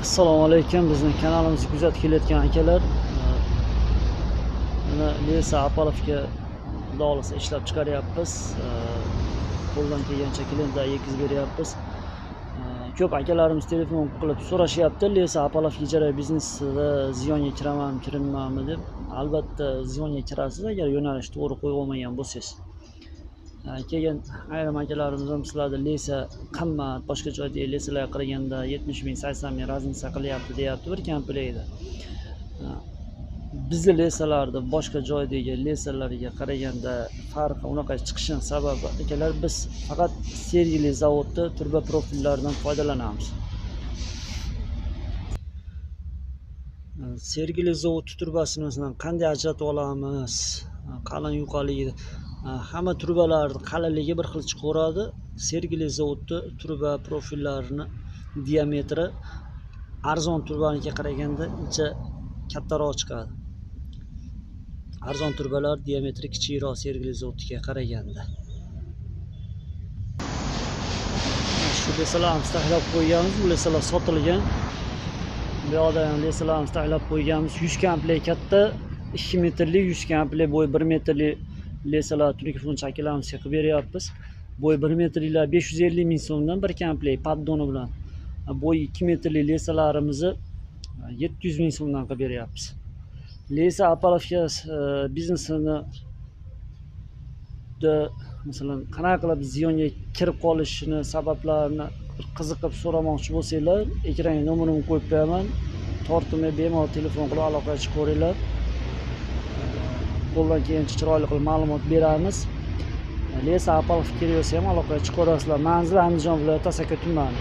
Assalomu alaykum, bizni kanalimizni kuzatib kelayotgan akalar. Mana Lesa Apalovga xudo xohlasa ishlab chiqaryapmiz. Qo'ldan kelgancha klientlarga yetkazib beryapmiz. Ko'p akalarimiz telefon qilib so'rashyapti, Lesa Apalov ijara biznesida ziyonga kiramanmi, kirmaymanmi deb. Albatta ziyonga kirasiz agar yo'nalish to'g'ri qo'yib olmagan bo'lsangiz. Keyin ayrim akalarimiz ham sizlarda lesa qimmat, boshqa joydagi lesalarga qaraganda 70 ming, 80 ming razniца qilyapti deyapti bir komplektda. Bizni lesalarda boshqa joydagi lesalarga qaraganda farqi unaqa chiqishining sababi akalar, biz faqat Sergeli zavodda turba profillaridan foydalanamiz. Sergeli zavodi turbasini masalan qanday ajratib olamiz, qalin yuqaligi, hamma turbalarning qalinligi bir xil chiqaveradi. Sergeli zavodda turba profillarini diametri arzon turbanikiga qaraganda ancha kattaroq chiqadi. Arzon turbalar diametri kichikroq Sergeli zavodga qaraganda. Shu lesalarimizni taxlab qo'yganmiz, bu lesalar sotilgan. Bu yoqda ham lesalarimizni taxlab qo'yganmiz. 100 komplekt katta, 2 metrli, 100 komplekt bo'yi 1 metrli lesalar telefon chakilarimiz qilib beryapmiz. Bo'yi 1 metrliklar 550 ming so'mdan bir komplekt paddoni bilan. Bo'yi 2 metrli lesalarimizni 700 ming so'mdan qilib beryapmiz. Lesa Apalovga biznesini masalan qanaqa qilib ziyonga kirib qolishini sabablarini qiziqib so'ramoqchi bo'lsanglar, ekranga nomerimni qo'yib qo'yaman. Tortmay bemalol telefon qilib aloqaga chiqaveringlar. Qo'ldan kelgancha chiroyli qilib ma'lumot beramiz. Lesa Apalov kerak bo'lsa ham aloqaga chiqaverasizlar. Manzil Andijon viloyati, Asaka tumani.